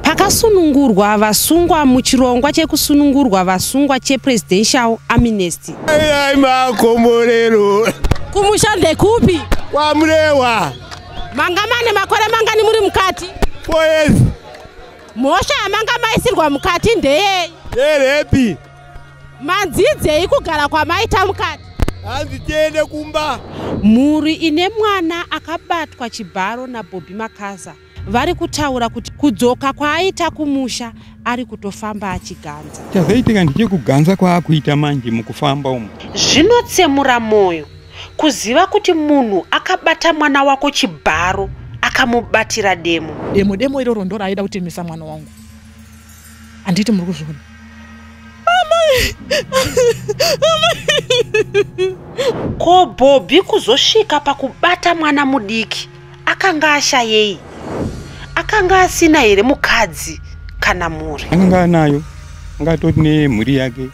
Pakasunungurwa vasungwa muchirongwa chekusunungurwa vasungwa chePresidential Amnesty. Ai makomborero. Kumusha ndekupi? KwaMurewa. Manga mane makore mangani muri mukati? 4 years. Mhosva yamanga maisirwa mukati ndeyei? Yerape. Manzidzei kugara kwamaita mukati? Hanzi tiende kumba. Mhuri ine mwana akabatwa chibharo naBobby Makaza vari kutaura kuti kudzoka kwaaita kumusha ari kutofamba achiganza. Chazoitika ndechekuganza kwaakuita manje mukufamba umu. Zvinotsemura mwoyo kuziva kuti munhu akabata mwana wako chibharo akamubatira demo. Demo demo iroro ndo raaida kutemesa mwana wangu. Handiti muri kuzviona? Ko Bobby kuzosvika pakubata mwana mudiki akanga ashayei? Akanga asina here mukadzi kana mhuri? Akanga anayo, anga atori nemhuri yake.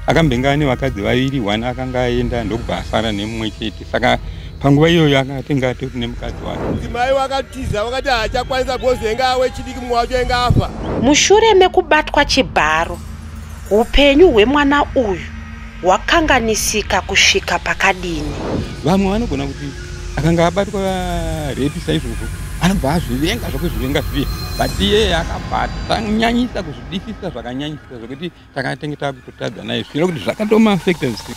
Akambenge ane vakadzi vaviri, one akanga aenda ndokubva asara nemumwe chete. Saka panguva iyoyo akatenge atori nemukadzi wake. Mudzimai wakatiza wakati haachakwanisa because enge awechidiki mumwe wacho enge afa. Mushure mekubatwa chibharo, upenyu hwemwana uyu hwakanganisika kusvika pakadini? Vamwe vanogona kuti akanga abatwa rape saizvozvo anobva azvivenga zvokuzvivenga zviya, but iye akabva atanyanyisa kuzvidisisa zvakanyanyisa zvekuti takatenge takutotadza naye zvino kuti zvakatomuaffecta zvisiri.